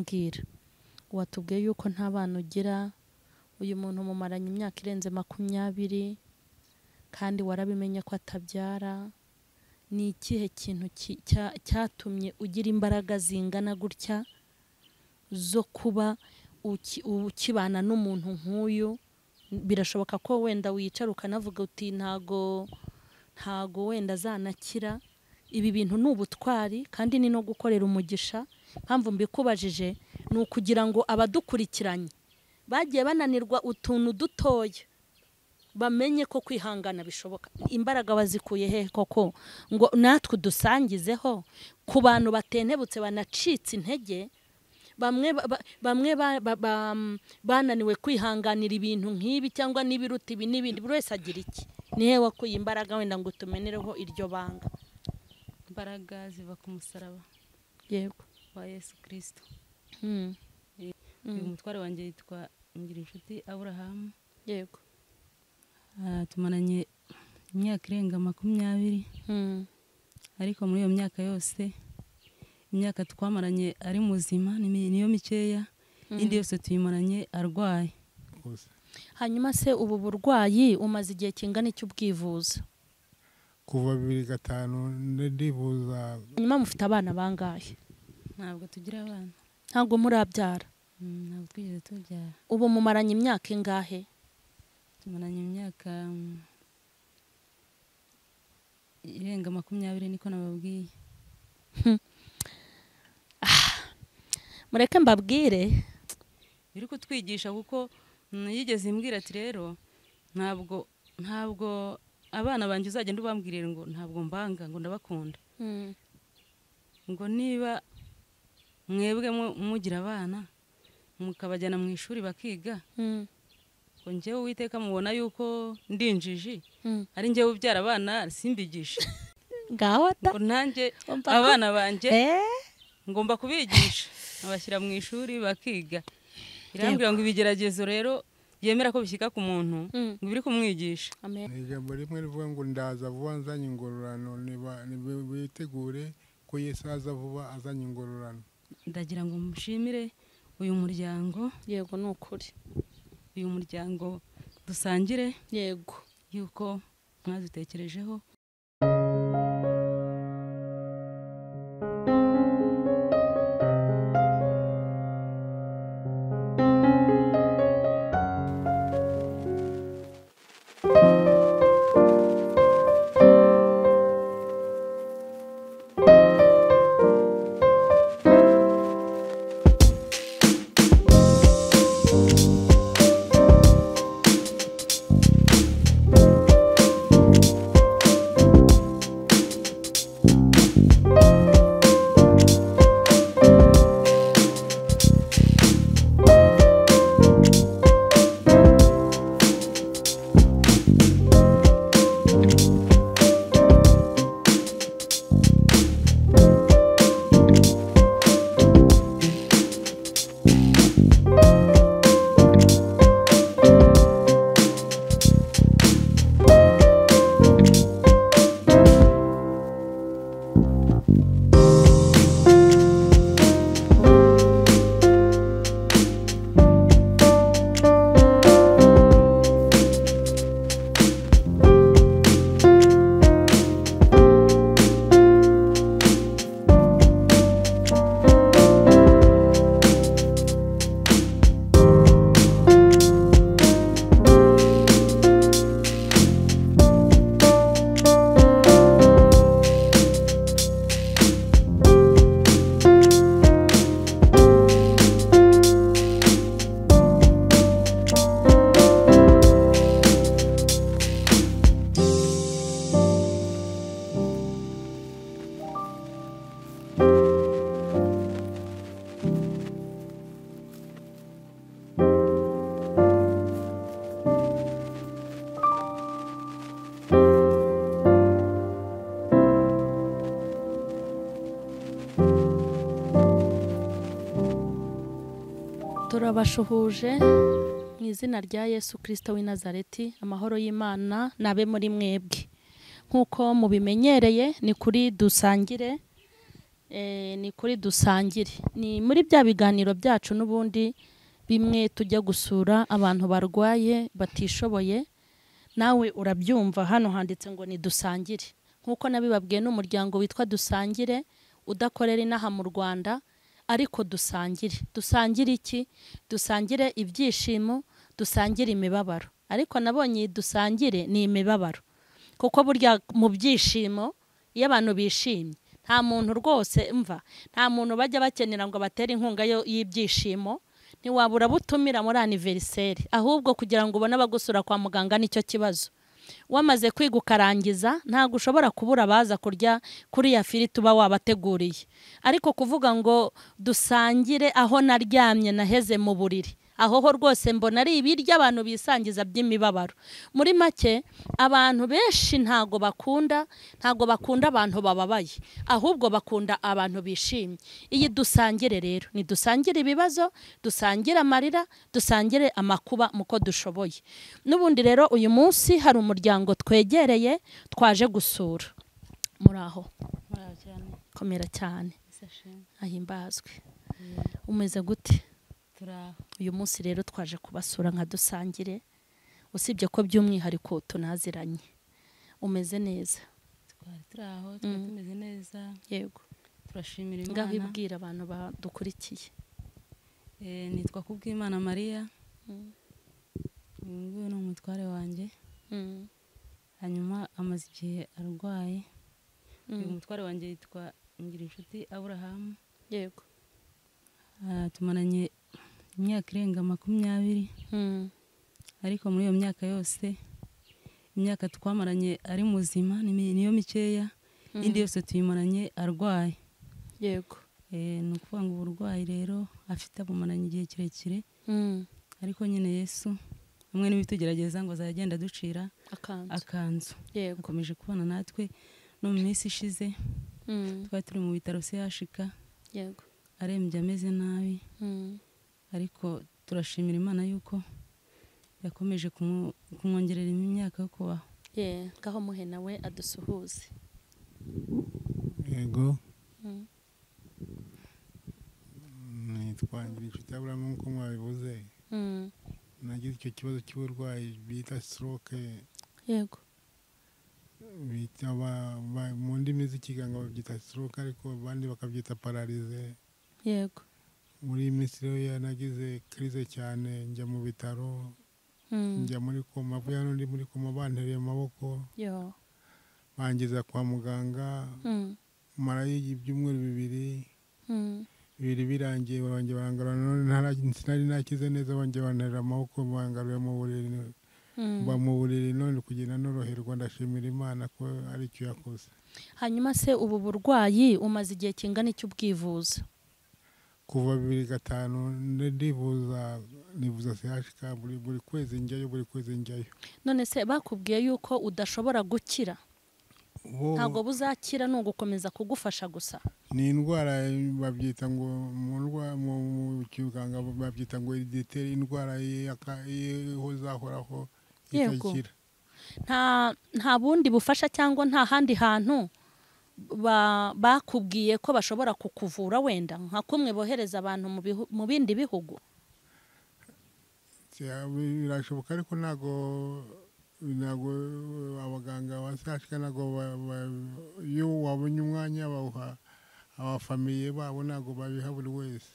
Mbwira, watubwiye yuko nta bana ugira, uyu muntu mumaranye imyaka irenze 20 kandi warabimenye ko atabyara. Ni ikihe kintu cyatumye ugira imbaraga zingana gutya zo kuba ukibana n'umuntu nk'uyu? Birashoboka ko wenda wicara ukanavuga uti ntago wenda azanakira. Ibi bintu ni ubutwari kandi ni no gukorera umugisha. Mpamvu mbikubajije ni ukugira ngo abadukurikiranye bagiye bananirwa utuntu dutoya bamenye ko kwihangana bishoboka. Imbaraga bazikuye he koko ngo natwe dusangizeho ku bantu batentebutse banacitse intege, bamwe bananiwe kwihanganira ibintu nk'ibi cyangwa n'ibiruta ibi n'ibindi. Buri wese agira iki? Ni he wakuye imbaraga wenda ngo tumenereho iryo banga? Imbaraga ziva ku musaraba. Yego, wa Yesu Kristo. Uyu mutware wanjye yitwa Ngirinshuti Abraham. Yego. Tumaranye imyaka irenga 20. Ariko muri iyo myaka yose, imyaka twamaranye ari muzima niyo mikeya, indi yose tuyimaranye arwaye. Hanyuma se ubu burwayi umaze igihe kingana iki ubwivuza? Kuva 2005 ndivuza. Hanyuma mufite abana bangahe? Ntabwo tugira abana. Ntabwo murabyara? Ntabwo twigeze tubyara. Ubu mumaranye imyaka ingahe? Tumaranye imyaka irenga 20 niko nababwiye. Mureke mbabwire, biri kutwigisha kuko yigeze imbwira ati rero ntabwo abana banjye uzagenda ubambwirira ngo ntabwo mbanga, ngo ndabakunda. Ngo niba mwebwe mugira abana mukabajyana mu ishuri bakiga, ngo njyewe Uwiteka mubona yuko ndinjiji, ari njyewe ubyara abana simbigisha. Ngaho ngo nanjye abana banjye ngomba kubigisha, abashyira mu ishuri bakiga. Irambwira ngo ibigeragezo rero yemera ko bishyika ku muntu ngo biri kumwigisha. Amen. Ijambo rimwe rivuga ngo ndaza vuba nzanye ingororano, nibitegure ko Yesu aza vuba azanye ingororano. Ndagira ngo mushimire uyu muryango. Yego, ni ukuri. Uyu muryango dusangire. Yego, yuko mwadutekerejeho. Turabashuhuje mu izina rya Yesu Kristo w'i Nazareti. Amahoro y'Imana nabe muri mwebwe. Nkuko mubimenyereye ni kuri Dusangire Ni kuri Dusangire, ni muri bya biganiro byacu n'ubundi bimwe tujya gusura abantu barwaye batishoboye. Nawe urabyumva, hano handitse ngo ni Dusangire. Nk'uko nabibabwiye, n'umuryango witwa Dusangire udakorera inaha mu Rwanda, ariko dusangire. Dusangire iki? Dusangire ibyishimo, dusangire imibabaro. Ariko nabonye iyi dusangire ni imibabaro, kuko burya mu byishimo iyo abantu bishimye nta muntu rwose mva, nta muntu bajya bakenera ngo batere inkunga y'ibyishimo. Ntiwabura butumira muri anniversaire, ahubwo kugira ngo ubone abagusura kwa muganga nicyo kibazo. Wamaze kwiga ukarangiza, ntabwo ushobora kubura abaza kurya kuri ya firiti uba wabateguriye. Ariko kuvuga ngo dusangire aho naryamye naheze mu buriri, aho ho rwose mbona ari ibiryo abantu bisangiza by'imibabaro. Muri make abantu benshi ntago bakunda abantu bababaye, ahubwo bakunda abantu bishimye. Iyi dusangire rero ni dusangire ibibazo, dusangire amarira, dusangire amakuba muko dushoboye. N'ubundi rero uyu munsi hari umuryango twegereye twaje gusura. Muraho? Muraho cyane. Komera cyane. Ahimbazwe. Umeze gute? Uyu munsi rero twaje kubasura nka Dusangire, usibye ko by'umwihariko tunaziranye. Umeze neza? Twari turaho, twari tumeze neza. Yego. Turashimira Imana. Ngaho ibwira abantu badukurikiye. Nitwa Kubwimana Maria. Nguyu ni umutware wanjye. Hanyuma amaze igihe arwaye. Uyu mutware wanjye yitwa Ngirinshuti Abraham. Yego. Tumaranye imyaka irenga 20. Ariko muri iyo myaka yose, imyaka twamaranye ari muzima niyo mikeya, indi yose tuyimaranye arwaye. Yego. Ni ukuvuga ngo uburwayi rero afite abumaranye igihe kirekire. Ariko nyine Yesu hamwe n'ibitugerageza ngo azagenda ducira akanzu. Yego. Akomeje kubana natwe no mu minsi ishize. Twari turi mu bitaro CHK. Yego. Arembye ameze nabi. Ariko turashimira Imana yuko yakomeje kumwongerera imyaka yo kubaho. Ngaho muhe nawe adusuhuze. Yego. Nitwa Ngirinshuti Abraham nk'uko mwabivuze. Nagize icyo kibazo cy'uburwayi bita stroke. Yego. Bita mu ndimi z'ikiganga babyita stroke, ariko abandi bakabyita pararize. Yego. Muri iyi minsi rero nagize crise cyane, njya mu bitaro, njya muri koma, vuba hano ndi muri koma bantereye amaboko. Bangiza kwa muganga, marayo ibyumweru bibiri. Bibiri birangiye banjye barangarura, none sinari nakize neza, banjye banterera amaboko bangaruye mu buriri. Mba mu buriri none kugenda noroherwa, ndashimira Imana ko ari icyo yakoze. Hanyuma se ubu burwayi umaze igihe kingana iki ubwivuza? Kuva 2005 ndivuza, nivuza CHK buri kwezi njyayo, buri kwezi njyayo. None se bakubwiye yuko udashobora gukira? Ntabwo buzakira, ni ugukomeza kugufasha gusa. Ni indwara babyita ngo mu kiganga babyita ngo hereditary, indwara ihozahoraho itakira. Nta bundi bufasha cyangwa nta handi hantu bakubwiye ko bashobora kukuvura, wenda nka kumwe bohereza abantu mu bindi bihugu? Birashoboka, ariko ntago abaganga ba CHK ntago iyo wabonye umwanya bawuha abafamiye babo, ntago babiha buri wese.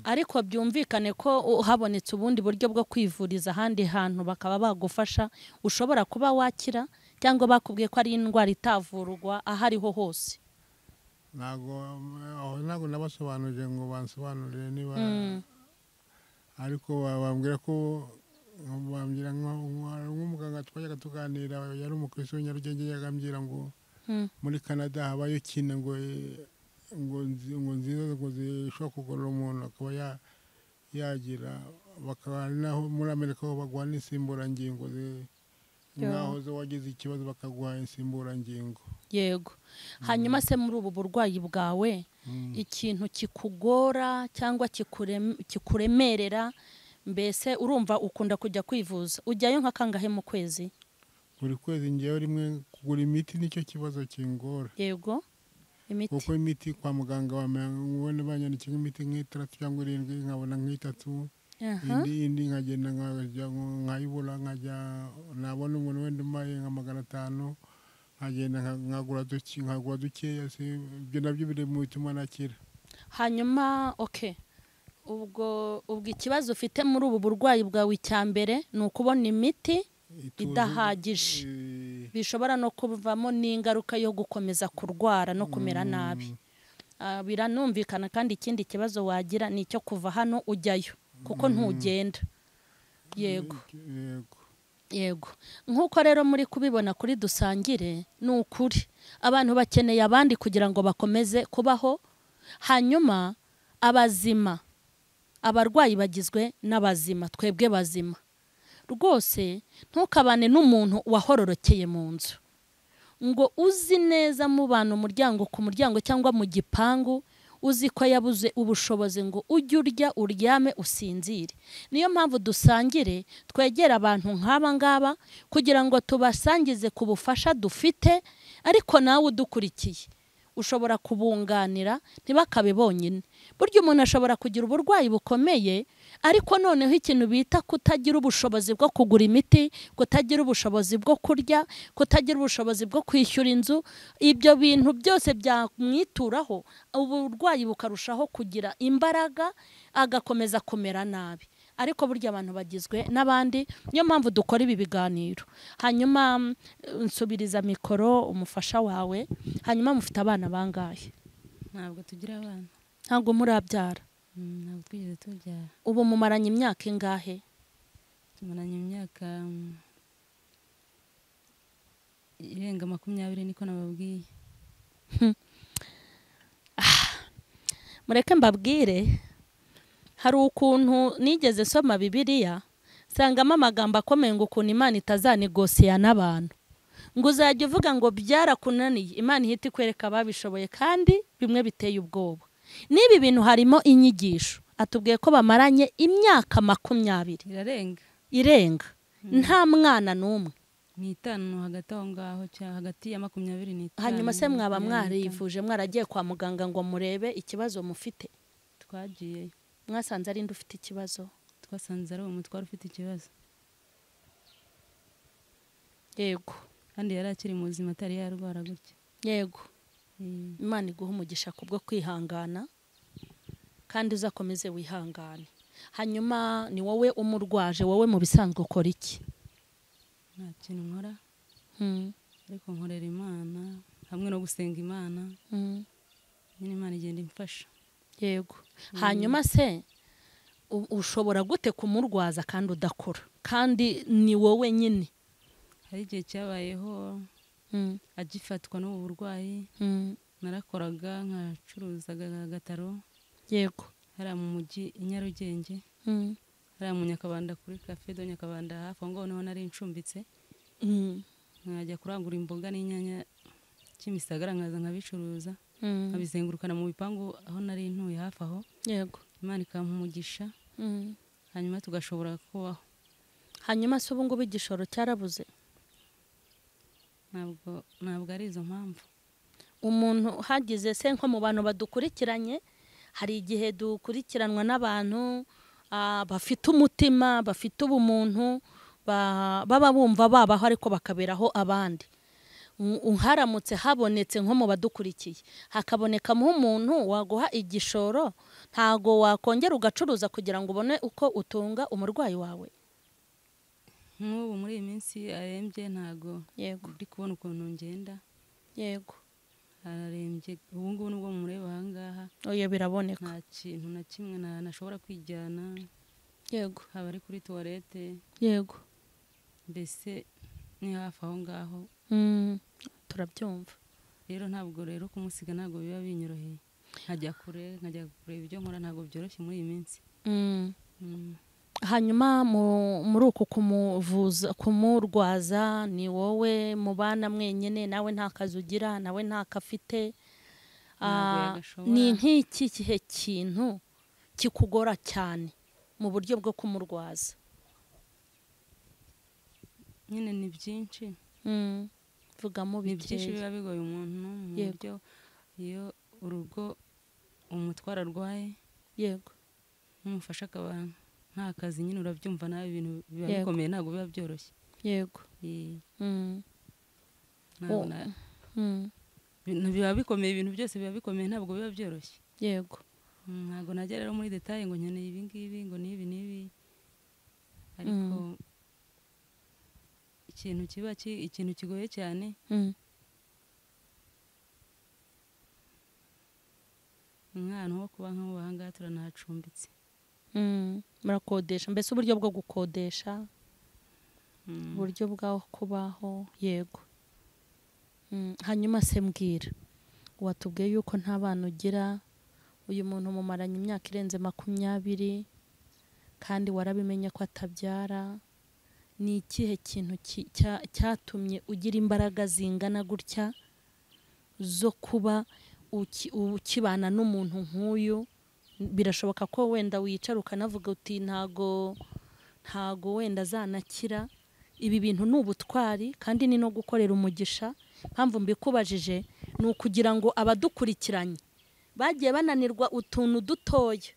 Ariko byumvikane ko habonetse ubundi buryo bwo kwivuriza ahandi hantu bakaba bagufasha, ushobora kuba wakira, cyangwa bakubwiye ko ari indwara itavurwa aho ariho hose? Ntago nabasobanurije ngo bansobanurire niba, ariko bambwira ko bambwira nk'umuganga twajyaga tuganira yari umukristo w'i Nyarugenge, yagambwira ngo muri Canada habayo kine ngo nziza ngo zishobora kugorora umuntu akaba yagira, bakaba naho muri Amerika ho baguha n'insimburangingo, nkaho zo wagize ikibazo bakaguha insimburangingo. Yego. Hanyuma se muri ubu burwayi bwawe, ikintu kikugora cyangwa kikuremerera, mbese urumva ukunda kujya kwivuza, ujyayo nka kangahe mu kwezi? Buri kwezi njyayo rimwe. Kugura imiti nicyo kibazo kingora. Yego. Kuko imiti kwa muganga wabona banyandikiye imiti nk'itandatu cyangwa irindwi, nkabona nk'itatu, indi nkagenda nkayibura, nkajya nabona umuntu wenda umpaye nka 500, nkagenda nkagura dukeya. Ibyo nabyo biri mu bituma nakira. Hanyuma okay, ubwo ikibazo ufite muri ubu burwayi bwawe icya mbere ni ukubona imiti idahagije, bishobora no kuvamo n'ingaruka yo gukomeza kurwara no kumera nabi. Biranumvikana. Kandi ikindi kibazo wagira ni icyo kuva hano ujyayo kuko ntugenda. Yego. Yego. Nkuko rero muri kubibona kuri Dusangire, ni ukuri abantu bakeneye abandi kugira ngo bakomeze kubaho. Hanyuma abazima, abarwayi bagizwe n'abazima, twebwe bazima. Rwose ntukabane n'umuntu wahororokeye mu nzu ngo uzi neza mubana umuryango ku muryango cyangwa mu gipangu, uzi ko yabuze ubushobozi ngo ujye urya uryame usinzire. Niyo mpamvu Dusangire twegera abantu nk'aba ngaba kugira ngo tubasangize ku bufasha dufite, ariko nawe udukurikiye ushobora kubunganira ntibakabe bonyine. Burya umuntu ashobora kugira uburwayi bukomeye, ariko noneho ikintu bita kutagira ubushobozi bwo kugura imiti, kutagira ubushobozi bwo kurya, kutagira ubushobozi bwo kwishyura inzu, ibyo bintu byose byamwituraho, uburwayi bukarushaho kugira imbaraga, agakomeza kumera nabi. Ariko burya abantu bagizwe n'abandi, niyo mpamvu dukora ibi biganiro. Hanyuma nsubiriza mikoro umufasha wawe. Hanyuma mufite abana bangahe? Ntabwo tugira abana. Ntabwo murabyara? Ntabwo twigeze tubyara. Ubu mumaranye imyaka ingahe? Tumaranye imyaka irenga 20 niko nababwiye. Mureke mbabwire, hari ukuntu nigeze soma Bibiliya sangamo amagambo akomeye ngo ukuntu Imana itazanegosiya n'abantu, ngo uzajya uvuga ngo byarakunaniye, Imana ihita ikwereka ababishoboye, kandi bimwe biteye ubwoba. N'ibi bintu harimo inyigisho. Atubwiye ko bamaranye imyaka 20 irenga nta mwana n'umwe, ni 5 hagati aho ngaho, hagati ya 25. Hanyuma se mwaba mwarivuje, mwaragiye kwa muganga ngo murebe ikibazo mufite? Twagiyeyo. Mwasanze ari ufite ikibazo? Twasanze ari umutwaro ufite ikibazo. Yego. Kandi yari akiri muzima, atari yarwara gutya. Yego. Imana iguhe umugisha kubwo kwihangana, kandi uzakomeze wihangane. Hanyuma ni wowe umurwaje, wowe mu bisanzwe ukora iki? Nta kintu nkora. Ariko nkorera Imana hamwe no gusenga Imana. Nyine Imana igenda imfasha. Yego. Hanyuma se ushobora gute kumurwaza kandi udakora, kandi ni wowe nyine? Hari igihe cyabayeho agifatwa n'ubu burwayi, narakoraga nkacuruzaga agataro. Yego. Hariya mu mujyi i Nyarugenge, hariya mu Nyakabanda kuri Cafe de Nyakabanda hafi aho ngaho niho nari ncumbitse. Nkajya kurangura imboga n'inyanya Kimisagara, nkaza nkabicuruza, nkabizengurukana mu bipangu aho nari ntuye hafi aho. Yego. Imana ikampa umugisha, hanyuma tugashobora kubaho. Hanyuma se ubu ngubu igishoro cyarabuze? Ntabwo ari izo mpamvu. Umuntu hagize se nko mu bantu badukurikiranye, hari igihe dukurikiranwa n'abantu bafite umutima, bafite ubumuntu, baba bumva babaho ariko bakaberaho abandi. Haramutse habonetse nko mu badukurikiye hakabonekamo umuntu waguha igishoro, ntago wakongera ugacuruza kugira ngo ubone uko utunga umurwayi wawe? Nk'ubu muri iyi minsi arembye, ntago ndi kubona ukuntu ngenda. Yego. Ararembye ubu ngubu nubwo mureba aha ngaha. Oya biraboneka. Nta kintu na kimwe nashobora kwijyana. Yego. Haba ari kuri toilette. Yego. Mbese ni hafi aho ngaho. Turabyumva. Rero ntabwo rero kumusiga ntabwo biba binyoroheye. Nkajya kure, nkajya kureba ibyo nkora, ntabwo byoroshye muri iyi minsi. Hanyuma muri uku kumuvuza, kumurwaza, ni wowe mubana mwenyine, nawe nta kazi ugira, nawe nta kafite. Ni nk'iki kihe kintu kikugora cyane mu buryo bwo kumurwaza? Nyine ni byinshi. Vugamo bikeya. Ni byinshi biba bigoye umuntu mu buryo Iyo urugo umutwara arwaye, yego, n'umufasha akaba nta kazi nyine, urabyumva nawe ibintu biba bikomeye, ntabwo biba byoroshye. Yego. Biba bikomeye, ibintu byose biba bikomeye, ntabwo biba byoroshye. Yego. Ntabwo najya rero muri detail ngo nkeneye ibi ngibi ngo n'ibi n'ibi, ariko ikintu kiba ikintu kigoye cyane umwana wo kuba nk'ubu aha ngaha turanahacumbitse. Murakodesha, mbese uburyo bwo gukodesha, uburyo bwaho kubaho. Yego. Hanyuma se mbwira, watubwiye yuko nta bana ugira, uyu muntu mumaranye imyaka irenze 20 kandi warabimenye ko atabyara, ni ikihe kintu cyatumye ugira imbaraga zingana gutya zo kuba ukibana n'umuntu nk'uyu? Birashoboka ko wenda wicara ukanavuga uti ntago wenda azanakira. Ibi bintu ni ubutwari kandi ni no gukorera umugisha. Mpamvu mbikubajije ni ukugira ngo abadukurikiranye bagiye bananirwa utuntu dutoya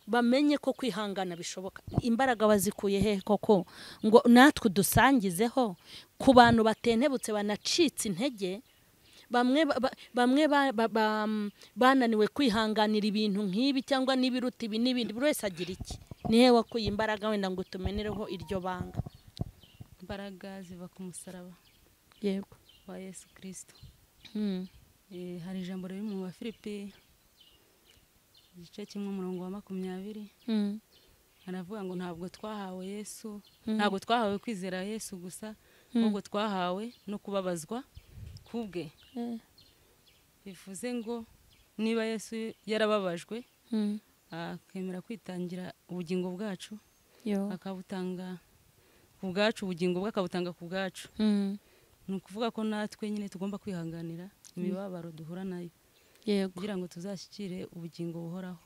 bamenye ko kwihangana bishoboka. Imbaraga bazikuye he koko ngo natwe dusangizeho ku bantu batentebutse banacitse intege, bamwe bananiwe kwihanganira ibintu nk'ibi cyangwa n'ibiruta ibi n'ibindi, buri wese agira iki? Nihe wakuye imbaraga wenda ngo tumenereho iryo banga? Imbaraga ziva ku musaraba, yego, wa Yesu Kristo. Hari ijambo riri mu Bafilipi igice kimwe umurongo wa 20, aravuga ngo ntabwo twahawe Yesu, ntabwo twahawe kwizera Yesu gusa, ahubwo twahawe no kubabazwa kubwe. Bivuze ngo niba Yesu yarababajwe akemera kwitangira ubugingo bwacu, akabutanga ku bwacu, ubugingo bwe akabutanga ku bwacu, ni ukuvuga ko natwe nyine tugomba kwihanganira imibabaro duhura nayo, kugira ngo tuzashyikire ubugingo buhoraho.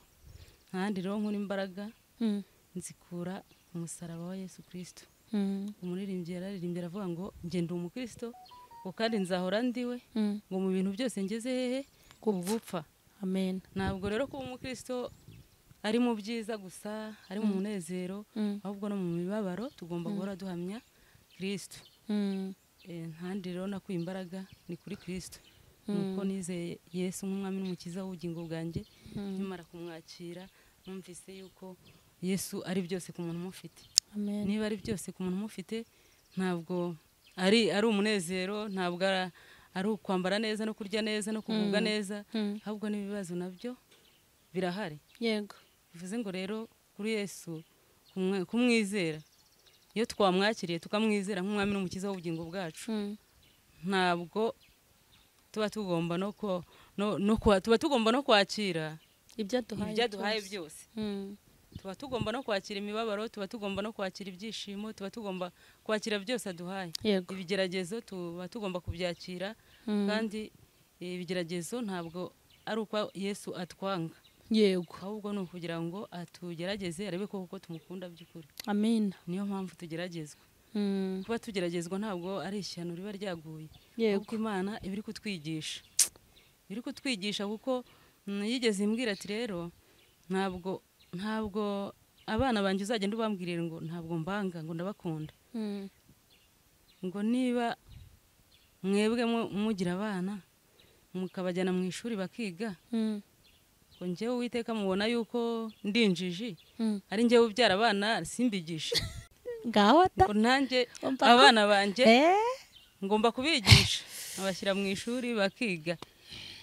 Ntahandi rero nkura imbaraga nzikura umusaraba wa Yesu Kristo. Umuririmbyi yararirimbye aravuga ngo njye ndi umukristo ngo kandi nzahora ndiwe, ngo mu bintu byose ngeze hehe gupfa. Amen. Ntabwo rero kuba umukristo ari mu byiza gusa, ari mu munezero, ahubwo no mu mibabaro tugomba guhora duhamya Kristo. Ntahandi rero nakuye imbaraga ni kuri Kristo. Nuko nizeye Yesu nk'umwami n'umukiza w'ubugingo bwanjye, nkimara kumwakira numvise yuko Yesu ari byose ku muntu umufite. Amen. Niba ari byose ku muntu umufite, ntabwo ari umunezero, ntabwo ari ukwambara neza no kurya neza no kugubwa neza, ahubwo n'ibibazo nabyo birahari. Yego. Bivuze ngo rero kuri Yesu kumwizera, iyo twamwakiriye tukamwizera nk'umwami n'umukiza w'ubugingo bwacu, ntabwo tuba tugomba tuba tugomba no kwakira ibyo duhaye byose. Tuba tugomba no kwakira imibabaro, tuba tugomba no kwakira ibyishimo, tuba tugomba kwakira byose aduhaye. Ibigeragezo tuba tugomba kubyakira, kandi ibigeragezo ntabwo ari uko Yesu atwanga. Yego. Ahubwo ni ukugira ngo atugerageze arebe ko koko tumukunda by'ukuri. Amen. Niyo mpamvu tugeragezwa. Kuba tugeragezwa ntabwo ari ishyano riba ryaguye. Yego. Kuko Imana iba iri kutwigisha. Iri kutwigisha kuko yigeze imbwira ati rero ntabwo abana banjye uzagenda ubambwirira ngo ntabwo mbanga ngo ndabakunda. Ngo niba mwebwe mugira abana mukabajyana mu ishuri bakiga, ngo njyewe Uwiteka mubona yuko ndinjiji, ari njyewe ubyara abana simbigisha. Ngaho ta nanjye abana banjye ngomba kubigisha, abashyira mu ishuri bakiga.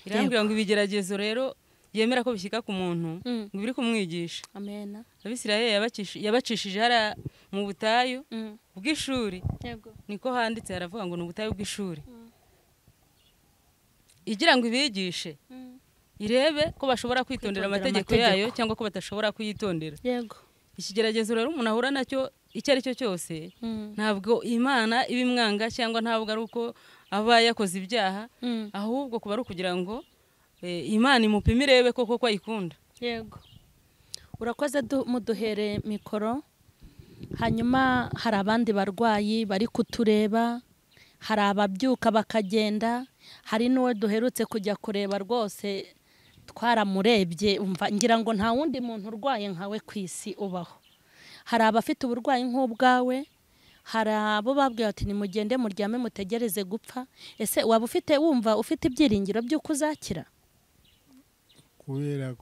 Irambwira ngo ibigeragezo rero yemera ko bishyika ku muntu ngo biri kumwigisha. Amen. Abisirayeli yabacishije hara mu butayu bw'ishuri. Yego. Niko handitse haravuga ngo ni ubutayu bw'ishuri. Igira ngo ibigishe, irebe ko bashobora kwitondera amategeko yayo cyangwa ko badashobora kuyitondera. Yego. Ikigeragezo rero umuntu ahura nacyo icyo ari cyo cyose, ntabwo Imana ibimwanga cyangwa ntabwo ari uko aba yakoze ibyaha, ahubwo kuba ari ukugira ngo Imana imupime irebe koko ko ayikunda. Yego. Urakoze muduhere mikoro. Hanyuma hari abandi barwayi bari kutureba, Hari ababyuka bakagenda, hari n'uwo duherutse kujya kureba rwose twaramurebye, umva ngira ngo nta wundi muntu urwaye nkawe ku isi ubaho. Hari abafite uburwayi nk'ubwawe, hari abo babwiye ati nimugende muryame mutegereze gupfa. Ese waba ufite wumva ufite ibyiringiro by'uko uzakira? Kubera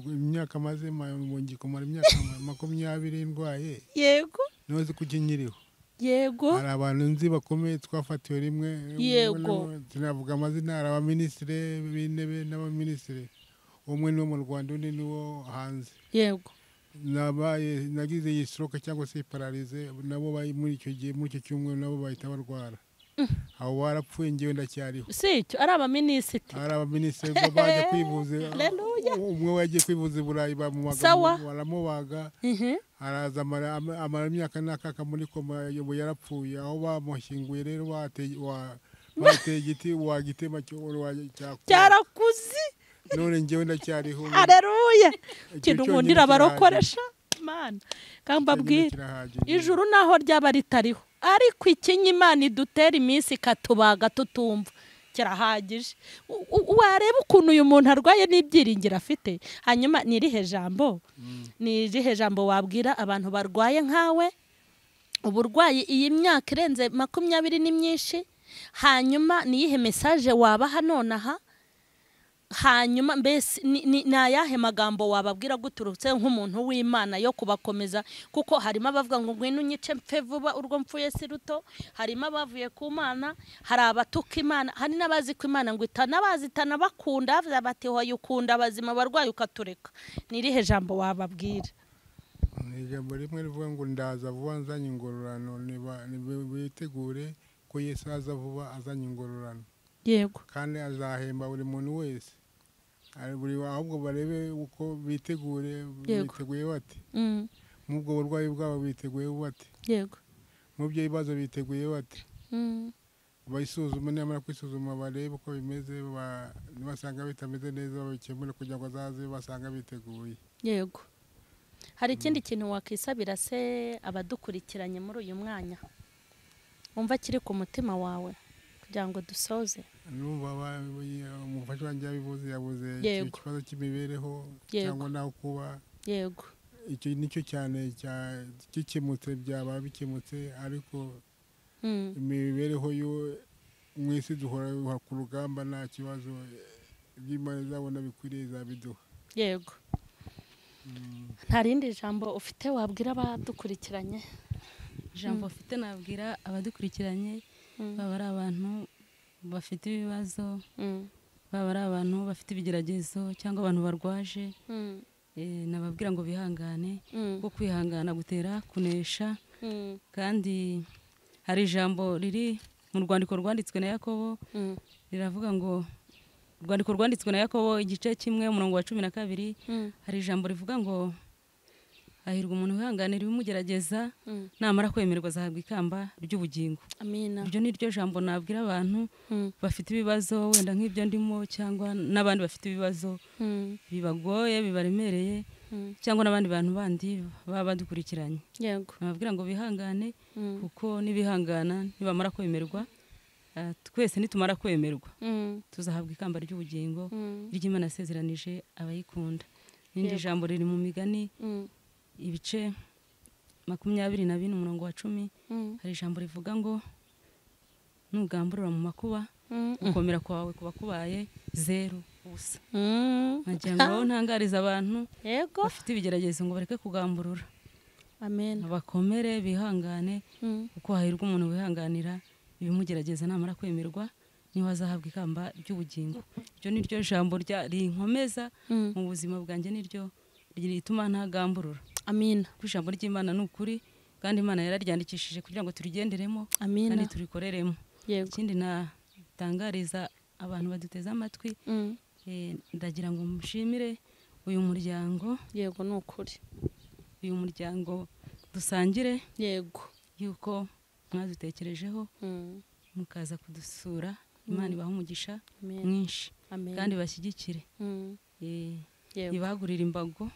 imyaka maze ngikumara imyaka 20 ndwaye. Yego. Noze kuki nkiriho. Yego. Hari abantu nzi bakomeye twafatiwe rimwe. Yego. Tunavuga amazina, hari abaminisitiri b'intebe n'abaminisitiri, umwe ni wo mu Rwanda undi ni wo hanze. Yego. Nabaye nagize iyi stroke cyangwa se paralize, nabo bari muri icyo gihe muri icyo cyumweru nabo bahita barwara. Aho warapfuye ngewe ndacyariho. Si icyo ari abaminisitiri. Ari abaminisitiri bajya kwivuza. Umwe wagiye kwivuza i Burayi baramubaga. Araza amara imyaka n'akaka muri koma yarapfuye. Aho bamushyinguye rero bateye igiti wagitema cyarakuze. None ngewe ndacyariho. Haleluya. Kintu nkundira barokoresha Imana. Kandi mbabwira ijuru naho ryaba ritariho, ariko ikinyi Imana idutera iminsi ikatubaga tutumva kirahagije. Wareba ukuntu uyu muntu arwaye n'ibyiringiro afite. Hanyuma ni irihe jambo? Ni irihe jambo wabwira abantu barwaye nkawe? Uburwayi iyi myaka irenze 20 ni myinshi. Hanyuma ni iyihe message wabaha nonaha? Hanyuma mbese ni ayahe magambo wababwira guturutse nk'umuntu w'Imana yo kubakomeza? Kuko harimo abavuga ngo ngwino unyice mpfe vuba urwo mpfuye si ruto, harimo abavuye ku Mana, hari abatuka Imana, hari n'abazi ko Imana ngo itanabazitana bakunda bavuze bati hoya ukunda abazima barwaye ukatureka. Ni irihe jambo wababwira? Ni ijambo rimwe rivuga ngo ndaza vuba nzanye ingororano, bitegure ko Yesu aza vuba azanye ingororano. Yego. Kandi azahemba buri muntu wese. Buri ahubwo barebe uko bitegure, biteguye bate. Mubwo burwayi bwabo biteguye bate. Yego. Mubyo ibibazo biteguye bate. Bayisuzume, namara kwisuzuma barebe uko bimeze, nibasanga bitameze neza babikemure kugira ngo azaze basanga biteguye. Yego. Hari ikindi kintu wakisabira se abadukurikiranye muri uyu mwanya wumva kiri ku mutima wawe kugira ngo dusoze? Numva umufasha wanjye yabivuze, yabuze ikibazo cy'imibereho cyangwa naho kuba. Yego. Icyo nicyo cyane gikemutse, byaba bikemutse, ariko imibereho yo mu isi duhora ku rugamba, nta kibazo, iby'Imana izabona bikwiriye izabiduha. Yego. Nta rindi jambo ufite wabwira abadukurikiranye? Ijambo ufite nabwira abadukurikiranye, baba ari abantu bafite ibibazo, baba ari abantu bafite ibigeragezo cyangwa abantu barwaje, nababwira ngo bihangane, kuko kwihangana gutera kunesha. Kandi hari ijambo riri mu rwandiko rwanditswe na Yakobo, riravuga ngo urwandiko rwanditswe na Yakobo igice kimwe umurongo wa 12, hari ijambo rivuga ngo hahirwa umuntu wihanganira ibimugerageza, namara kwemerwa azahabwa ikamba ry'ubugingo. Amina. Iryo ni ryo jambo nabwira abantu bafite ibibazo wenda nk'ibyo ndimo, cyangwa n'abandi bafite ibibazo bibagoye bibaremereye, cyangwa n'abandi bantu bandi baba badukurikiranye. Yego. Nababwira ngo bihangane, kuko nibihangana nibamara kwemerwa, twese nitumara kwemerwa tuzahabwa ikamba ry'ubugingo ry'Imana yasezeranije abayikunda. N'indi jambo riri mu migani ibice 24 umurongo wa 10, hari ijambo rivuga ngo nugamburura mu makuba, gukomera kwawe kuba kubaye zero ubusa. Nkagira ngo ntangariza abantu bafite ibigeragezo ngo bareke kugamburura. Amen. Bakomere bihangane, kuko hahirwa umuntu wihanganira ibimugerageza, namara kwemerwa niho azahabwa ikamba ry'ubugingo. Iryo ni ryo jambo rinkomeza mu buzima bwanjye, niryo rituma ntagamburura. Amina. Ku ijambo ry'Imana ni ukuri, kandi Imana yararyandikishije kugira ngo turigenderemo kandi turikoreremo. Ikindi natangariza abantu baduteze amatwi, ndagira ngo mushimire uyu muryango. Yego, ni ukuri. Uyu muryango dusangire. Yego. Yuko mwadutekerejeho mukaza kudusura, Imana ibahe umugisha mwinshi kandi bashyigikire. Ibagurira imbago,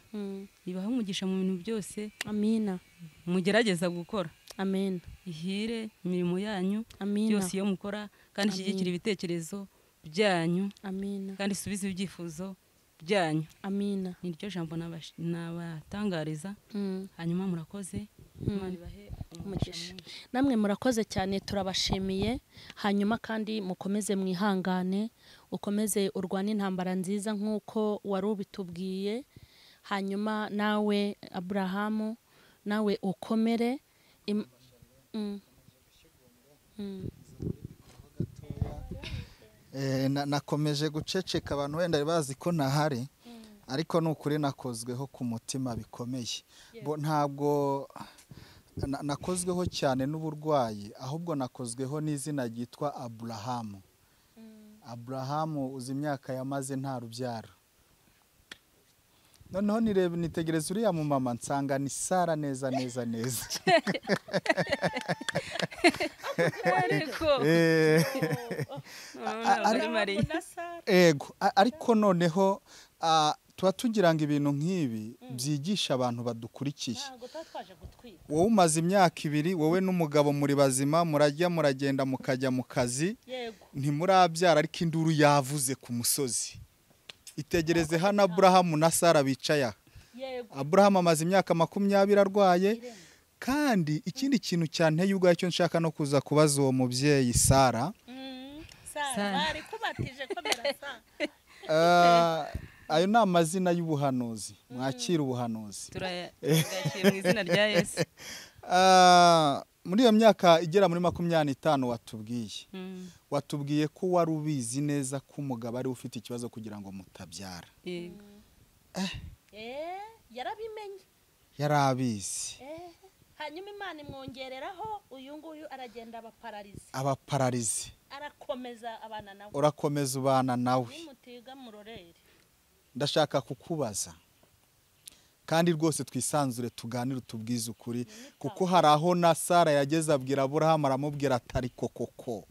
ibahe umugisha mu bintu byose. Amina. Mugerageza gukora. Amen. Ihire imirimo yanyu Amina. byose iyo mukora, kandi ishyigikire ibitekerezo byanyu. Amina. Kandi isubize ibyifuzo byanyu. Amina. Niryo jambo nabatangariza. Hanyuma murakoze. Imana ibahe umugisha. Namwe murakoze cyane, turabashimiye. Hanyuma kandi mukomeze mwihangane, ukomeze urwane intambara nziza nkuko wari ubitubwiye. Hanyuma nawe Abrahamu, nawe ukomere. Nakomeje guceceka, abantu wenda bazi ko ntahari, ariko nukuri nakozweho ku mutima bikomeye. Bo ntabwo nakozweho cyane n'uburwayi, ahubwo nakozweho n'izina ryitwa Abrahamu. Abrahamu uzi imyaka yamaze nta rubyaro. Noneho nireba nitegereza uriya mu mama nsanga ni Sara neza neza neza. Ariko ariko noneho tuba tugira ngo ibintu nk'ibi byigisha abantu badukurikiye. Wowe umaze imyaka 2, wowe n'umugabo muri bazima, murajya muragenda mukajya mu kazi, ntimurabyara, ariko induru yavuze ku musozi. Itegereze hano Abrahamu na Sara bicaye. Abrahamu amaze imyaka 20 arwaye. Kandi ikindi kintu cyanteye ubwayo cyo nshaka no kuza kubaza uwo mubyeyi Sara. Ayo ni amazina y'ubuhanuzi, mwakira ubuhanuzi. Turayakira mu izina rya Yesu. Muri iyo myaka igera muri 25 watubwiye. Watubwiye ko wari ubizi neza ko umugabo ari ufite ikibazo kugira ngo mutabyara. Yego. Yarabimenye. Yarabizi. Hanyuma Imana imwongereraho uyu nguyu aragenda abapararize. Abapararize. Arakomeza abana nawe. Urakomeza ubana nawe. Nimutiga murorere. Ndashaka kukubaza, kandi rwose twisanzure tuganire tubwize ukuri, kuko hari aho na Sara yageze abwira Aburahamu, aramubwira atari koko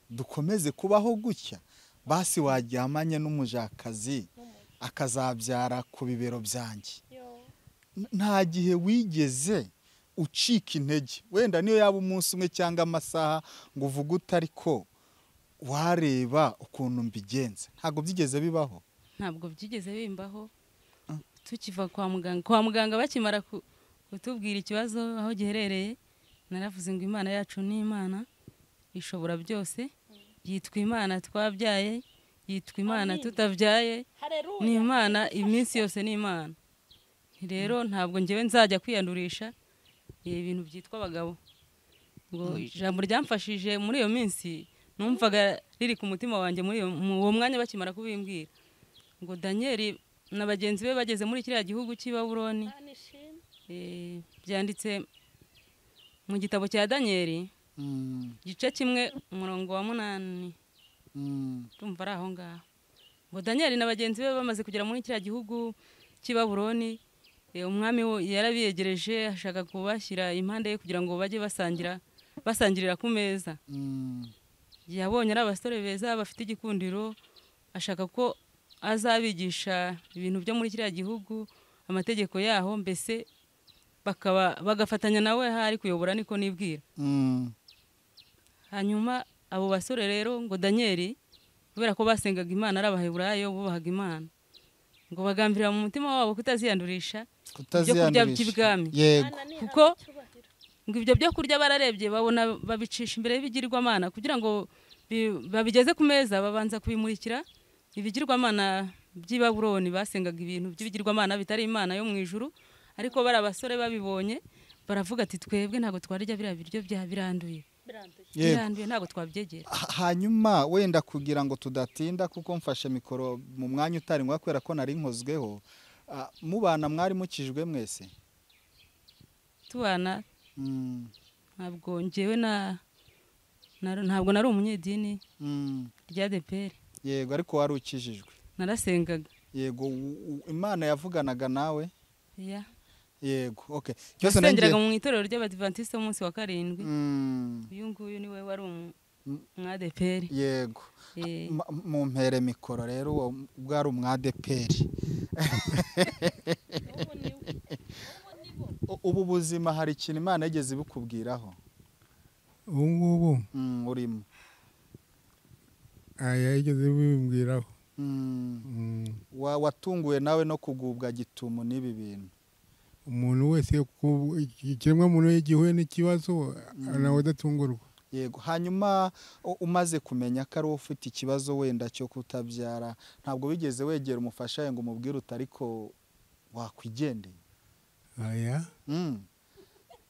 dukomeze kubaho gutya, basi waryamanye n'umujakazi akazabyara ku bibero byanjye. Nta gihe wigeze ucika intege, wenda niyo yaba umunsi umwe cyangwa amasaha, ngo uvuge utariko wareba ukuntu mbigenza. Ntabwo byigeze bibaho. Ntabwo byigeze bimbaho. Tukiva kwa muganga bakimara kutubwira ikibazo aho giherereye, naravuze ngo Imana yacu ni Imana ishobora byose, yitwa Imana twabyaye, yitwa Imana tutabyaye, ni Imana iminsi yose, ni Imana. Rero ntabwo ngewe nzajya kwiyandurisha ibintu byitwa abagabo. Ngo ijambo ryamfashije muri iyo minsi numvaga riri ku mutima wanjye muri uwo mwanya bakimara kubimbwira, ngo Daniel na bagenzi be bageze muri kiriya gihugu cy'i Babuloni. Byanditse mu gitabo cya Daniel gice 1 umurongo wa 8. Ndumva ari aho ngaho. Ngo Daniel na bagenzi be bamaze kugera muri kiriya gihugu cy'i Babuloni, umwami yarabiyegereje ashaka kubashyira impande ye kugira ngo bajye basangirira ku meza. Yabonye ari abasore beza bafite igikundiro, ashaka ko azabigisha ibintu byo muri kiriya gihugu, amategeko yaho, mbese bakaba bagafatanya nawe hari kuyobora, niko nibwira. Hanyuma abo basore rero ngo Daniel, kubera ko basengaga Imana ari Abaheburayo bubahaga Imana, ngo bagambirira mu mutima wabo kutaziyandurisha ibyo kurya by'ibwami. Yego. Kuko ngo ibyo byo kurya bararebye babona babicisha imbere y'ibigirwamana, kugira ngo babigeze ku meza babanza kubimurikira ibigirwamana by'i Babuloni. Basengaga ibintu by'ibigirwamana bitari Imana yo mu ijuru, ariko bari abasore babibonye baravuga ati twebwe ntabwo twarya biriya biryo bya biranduye. Biranduye ntabwo twabyegera. Hanyuma wenda kugira ngo tudatinda, kuko mfashe mikoro mu mwanya utari ngombwa kubera ko nari nkozweho, mubana mwari mukijwe mwese? Tubana ntabwo ngewe ntabwo nari umunyedini rya ADEPR. Yego, ariko wari ukijijwe. Narasengaga. Yego, Imana yavuganaga nawe? Ya. Yego, okay. Cyose nageraga mu itorero ry'Abadventiste umunsi wa 7. Uyu nguyu niwe wari umwadeperi. Yego. Mu mpere mikoro rero uwo bwari umwadeperi. Ubu buzima hari ikintu Imana yigeze ibukubwiraho? Ubu ngubu urimo aya yigeze bimbwiraho. Watunguwe nawe no kugubwa gitumo n'ibi bintu? Umuntu wese, ikiremwa muntu iyo gihuye n'ikibazo nawe adatungurwa. Yego. Hanyuma umaze kumenya ko ari wowe ufite ikibazo wenda cyo kutabyara, ntabwo wigeze wegera umufasha ngo umubwire uti ariko wakwigendeye? Aya.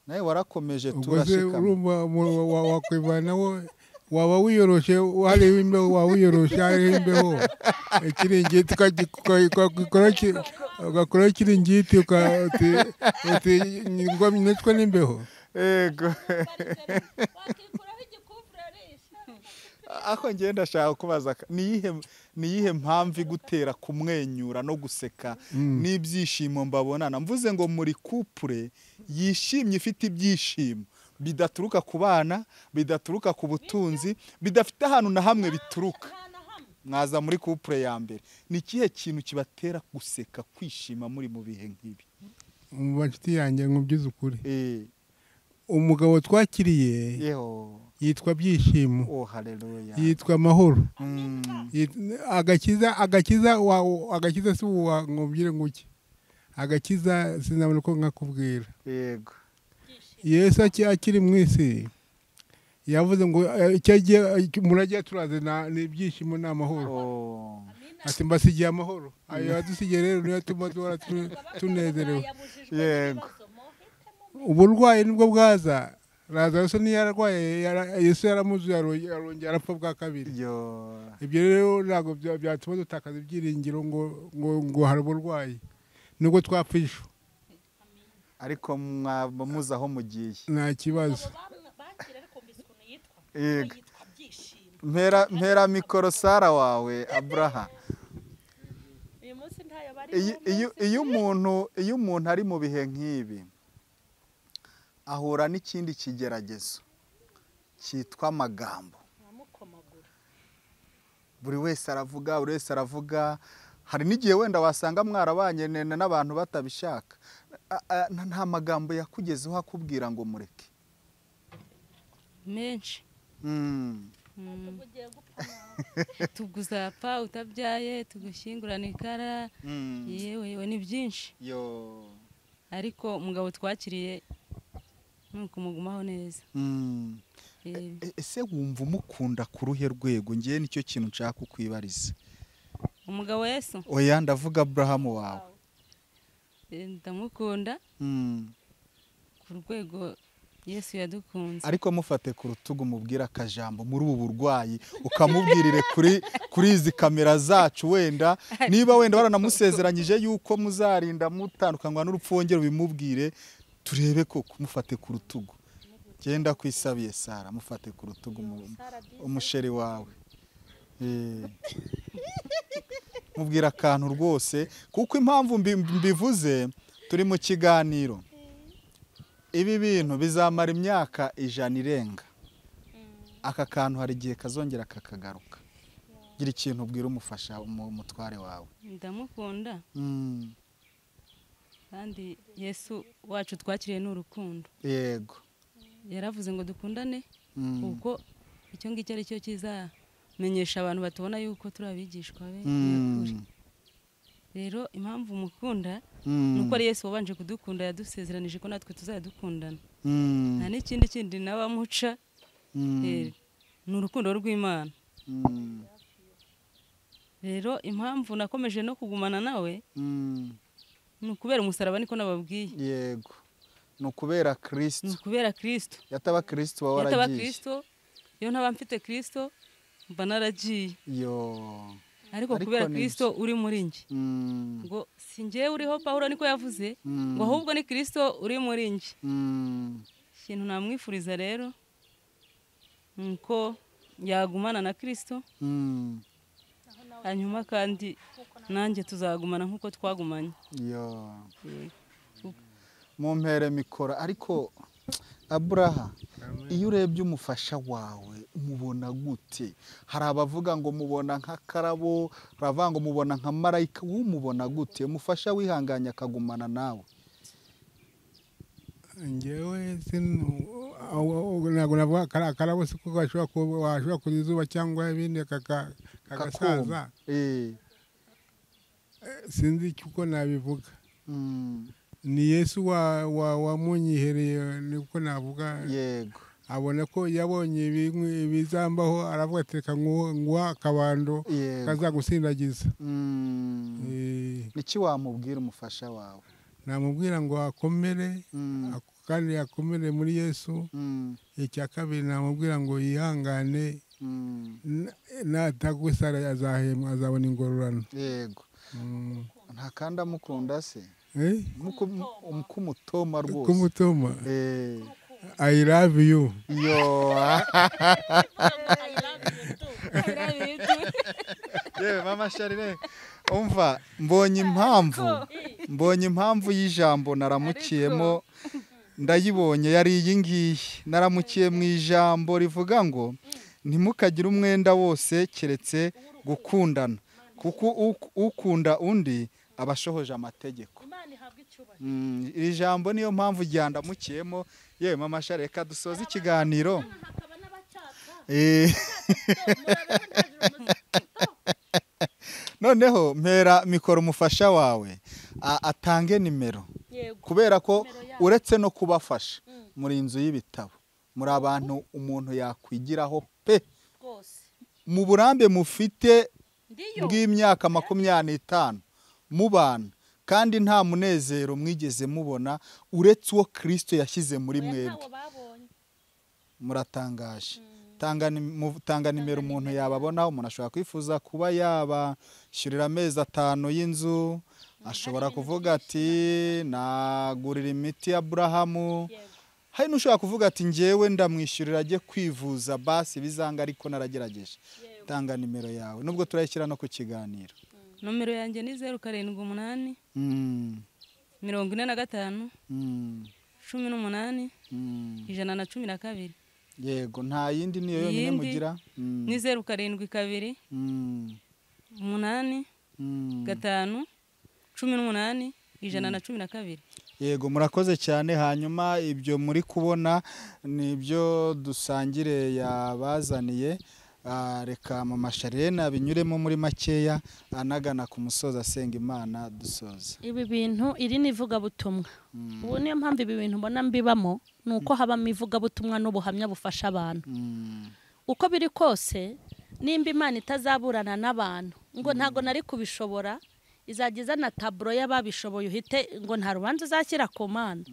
Nawe warakomeje Ubwo se turashikama. Urumva wakwivanaho, waba wiyoroshe hariho imbeho, waba wiyoroshe hariho imbeho ikiringiti ugakora ikiringiti uti nicwe n'imbeho. Yego. Ako ngenda ndashaka kubaza, niyihe mpamvu igutera kumwenyura no guseka n'ibyishimo mbabonana? Mvuze ngo muri couple yishimye, ifite ibyishimo bidaturuka ku bana, bidaturuka ku butunzi, bidafite ahantu na hamwe bituruka, mwaza muri couple ya mbere. Ni ikihe kintu kibatera guseka, kwishima muri mu bihe nk'ibi? Mu nshuti yanjye nkubwize ukuri, umugabo twakiriye yitwa Byishimo. Oh, haleluya. Yitwa Amahoro. Agakiza, agakiza, agakiza si uwa nkubwire nguki, agakiza sinabona uko nkakubwira. Yego. Yesu akiri mu isi yavuze ngo icyo agiye murajya turaze ni ibyishimo n'amahoro. Ati mbasigiye amahoro, ayo yadusigiye rero niyo atuma duhora tunezerewe. Yego. Uburwayi nibwo bwaza, Lazaro se ntiyarwaye, Yesu yaramuzuye arongera arapfa bwa kabiri. Ibyo rero ntabwo byatuma dutakaza ibyiringiro ngo ngo hari uburwayi nubwo twapfa ejo. Ariko mwaba muzi aho mugiye. Nta kibazo. Yego. Mpera mikoro Sara wawe Abraha. Iyo umuntu ari mu bihe nk'ibi ahura n'ikindi kigeragezo cyitwa amagambo. Buri wese aravuga, buri wese aravuga. Hari n'igihe wenda wasanga mwarabanye n'abantu batabishaka. Nta magambo yakugezeho akubwira ngo mureke? Menshi. Tuguzapfa utabyaye, tugushyingurana ikara, yewe ni byinshi. Ariko umugabo twakiriye kumugumaho neza. Ese wumva umukunda ku ruhe rwego? Ngiye nicyo kintu nshaka kukwibariza. Umugabo Yesu? Oya, ndavuga Abrahamu wawe. Ndamukunda ku rwego Yesu yadukunze. Ariko mufate ku rutugu mubwira akajambo muri ubu burwayi, ukamubwirire kuri izi kamera zacu, wenda niba wenda waranamusezeranyije yuko muzarinda mutandukanywa n'urupfu, wongere ubimubwire turebe koko. Mufate ku rutugu. Genda kwisabiye Sara, mufate ku rutugu umusheri wawe. Mubwira akantu rwose, kuko impamvu mbivuze turi mu kiganiro. Ibi bintu bizamara imyaka 100 irenga. Aka kantu hari igihe kazongera kakagaruka. Gira ikintu ubwira umufasha umutware wawe. Ndamukunda. Kandi Yesu wacu twakiriye n'urukundo. Yego. Yaravuze ngo dukundane, kuko icyo ngicyo ari cyo kizamenyesha abantu batubona yuko turi abigishwa be nyakuri. Rero impamvu mukunda nuko ari Yesu wabanje kudukunda, yadusezeranije ko natwe tuzayadukundana. Nta n'ikindi kindi nabamuca, ni urukundo rw'Imana. Rero impamvu nakomeje no kugumana nawe ni ukubera umusaraba, niko nababwiye. Yego. Ni ukubera Kristo. Ni ukubera Kristo. Yataba Kristo wa waragiye. Yataba Kristo, iyo ntaba mfite Kristo mba naragiye. Yo. Ariko kubera Kristo uri muri njye. Ngo si njyewe uriho, Pawulo niko yavuze, ngo ahubwo ni Kristo uri muri njye. Ikintu namwifuriza rero nuko yagumana na Kristo. Hanyuma kandi nanjye tuzagumana nkuko twagumanye. Yo. Mumpere mikoro. Ariko Abraha, iyo urebye umufasha wawe umubona gute? Hari abavuga ngo mubona nk'akarabo, baravuga ngo mubona nka marayika, umubona gute? Umufasha wihanganye akagumana nawe. Njyewe ntabwo navuga akarabo siko gashobora kuza izuba cyangwa ibindi kagasaza. Sinzi uko nabivuga. Ni Yesu wamunyihereye niko navuga. Yego. Abona ko yabonye ibizambaho aravuga ati reka nguha akabando kazagusindagiza. Niki wamubwira umufasha wawe? Namubwira ngo akomere kandi akomere muri Yesu. Icya kabiri namubwira ngo yihangane, natagusara azahembwa, azabona ingororano. Yego. Nta kandi amukunda se? Kumutoma rwose. Kumutoma. I love you. Yo. Yewe mama Charlene, umva mbonye impamvu y'ijambo naramukiyemo, ndayibonye yari iyi ngiyi. Naramukiye mu ijambo rivuga ngo ntimukagire umwenda wose keretse gukundana, kuko ukunda undi abashohoje amategeko. Iri jambo niyo mpamvu ryandamukiyemo. Yewe mama Charlene, reka dusoze ikiganiro. Noneho mpera mikoro umufasha wawe atange nimero, kubera ko uretse no kubafasha muri inzu y'ibitabo, muri abantu umuntu yakwigiraho pe mu burambe mufite bw'imyaka 25 mubana, kandi nta munezero mwigeze mubona uretse uwo Kristo yashyize muri mwebwe. Muratangaje. Tanga nimero umuntu yababona. Umuntu ashobora kwifuza kuba yabashyurira amezi 5 y'inzu, ashobora kuvuga ati nagurira imiti ya Aburahamu. Hari n'ushobora kuvuga ati njyewe ndamwishyurira ajye kwivuza basi bizanga ariko naragerageje. Tanga nimero yawe nubwo turayishyira no ku kiganiro. Nomero yanjye ni 078 45 18 112. Yego, nta yindi niyo yonyine mugira? Ni 072 8 5 18 112. Yego, murakoze cyane. Hanyuma ibyo muri kubona nibyo dusangire yabazaniye. Reka mama Charlene abinyuremo muri makeya anagana ku musozi asenga Imana dusoza. Ibi bintu iri ni ivugabutumwa. Ubu niyo mpamvu ibi bintu mbona mbibamo, nuko habamo ivugabutumwa n'ubuhamya bufasha abantu. Uko biri kose nimba Imana itazaburana n'abantu ngo ntago nari kubishobora, izageza na taburo y'ababishoboye uhite ngo nta rubanza uzashyira ku Mana.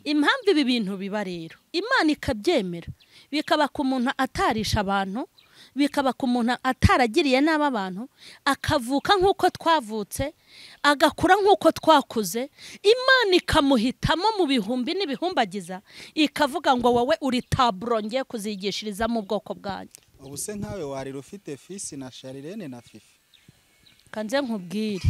Impamvu ibi bintu biba rero Imana ikabyemera, bikaba ku muntu atarisha abantu, bikaba ku muntu ataragiriye nabi abantu, akavuka nk'uko twavutse, agakura nk'uko twakuze, Imana ikamuhitamo mu bihumbi n'ibihumbagiza, ikavuga ngo wowe uri taburo ngiye kuzigishiriza mu bwoko bwanjye. Ubu se nkawe warira ufite fisi na Charlene na Fifi? Kanze nkubwire,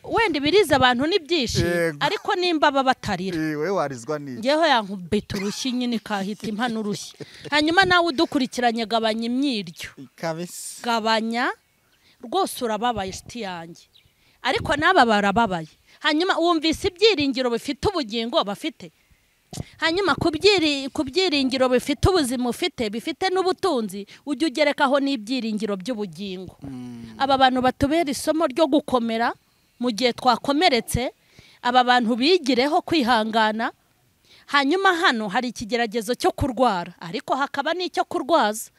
wenda ibiriza abantu ni byinshi, ariko nimba baba batarira wewe warizwa ni ngeho yankubita urushyi nyine kahita impano urushyi. Hanyuma nawe udukurikiranye gabanya imyiryo kabisa, gabanya rwose, urababaye inshuti yanjye, ariko naba barababaye. Hanyuma wumvise ibyiringiro bifite ubugingo bafite, hanyuma ku byiringiro bifite ubuzima ufite, bifite n'ubutunzi, ujye ugerekaho n'ibyiringiro by'ubugingo. Aba bantu batubera isomo ryo gukomera mu gihe twakomeretse, aba bantu bigireho kwihangana. Hanyuma hano hari ikigeragezo cyo kurwara, ariko hakaba n'icyo kurwaza.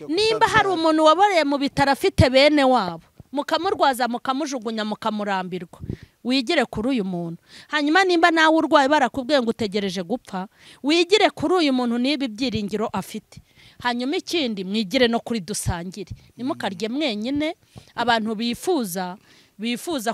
Nimba hari umuntu waboreye mu bitaro afite bene wabo, mukamurwaza mukamujugunya mukamurambirwa, wigire kuri uyu muntu. Hanyuma nimba nawe urwaye barakubwiye ngo utegereje gupfa, wigire kuri uyu muntu niba ibyiringiro afite. Hanyuma ikindi mwigire no kuri dusangire, ntimukarye mwenyine. Abantu bifuza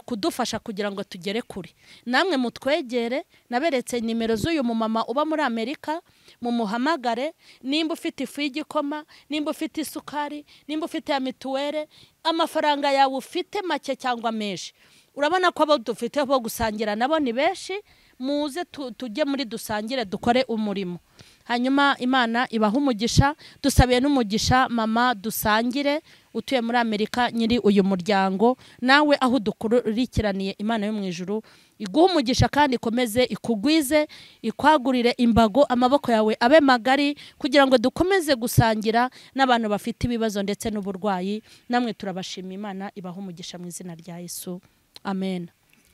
kudufasha kugira ngo tugere kure, namwe mutwegere. Naberetse nimero z'uyu mumama uba muri Amerika, mumuhamagare nimba ufite ifu y'igikoma, nimba ufite isukari, nimba ufite ya mituwere, amafaranga yawe ufite make cyangwa menshi. Urabona ko abo dufite bo gusangira nabo ni benshi, muze tujye muri dusangire dukore umurimo. Hanyuma Imana ibaha umugisha. Dusabiye n'umugisha mama Dusangire utuye muri Amerika, nyiri uyu muryango, nawe aho dukurikiraniye. Imana yo mu ijuru iguhe umugisha kandi ikomeze ikugwize, ikwagurire imbago, amaboko yawe abe magari, kugira ngo dukomeze gusangira n'abantu bafite ibibazo ndetse n'uburwayi. Namwe turabashima, Imana ibaha umugisha mu izina rya Yesu, amen.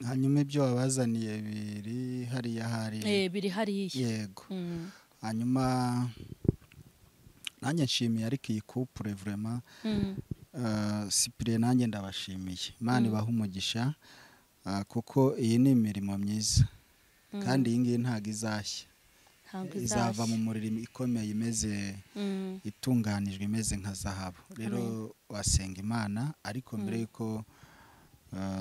Hanyuma ibyo wabazaniye biri hariya hari biri hariya, yego. Hanyuma nanjye nshimiye ariko iyi couple vraiment, Cyprien nanjye ndabashimiye, Imana ibaha umugisha, kuko iyi ni imirimo myiza, kandi iyi ngiyi ntabwo izashya, izava mu muriro ikomeye, imeze itunganijwe, imeze nka zahabu. Rero wasenga Imana, ariko mbere yuko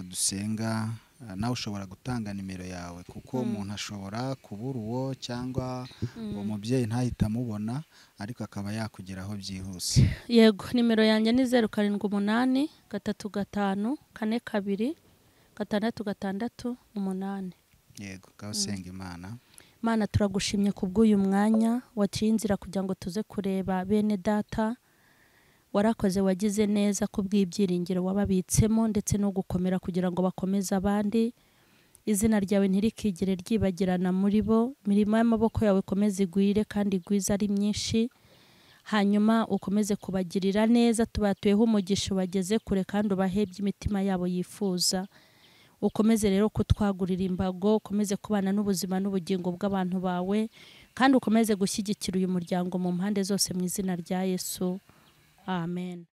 dusenga, nawe ushobora gutanga nimero yawe, kuko umuntu ashobora kubura uwo cyangwa uwo mubyeyi ntahita amubona, ariko akaba yakugeraho byihuse. Yego, nimero yanjye ni 078 35 42 6 6 8. Yego, usenga Imana. Mana, turagushimye kubw'uyu mwanya waciye inzira kugira ngo tuze kureba bene data. Warakoze, wagize neza kubw'ibyiringiro wababitsemo ndetse no gukomera kugira ngo bakomeze abandi. Izina ryawe ntirikigere ryibagirana muri bo. Imirimo y'amaboko yawe ikomeze igwire kandi igwize ari myinshi. Hanyuma ukomeze kubagirira neza, tubatuyeho umugisha, ubageze kure kandi ubahebye imitima yabo yifuza. Ukomeze rero kutwagurira imbago, ukomeze kubana n'ubuzima n'ubugingo bw'abantu bawe, kandi ukomeze gushyigikira uyu muryango mu mpande zose mu izina rya Yesu, amen.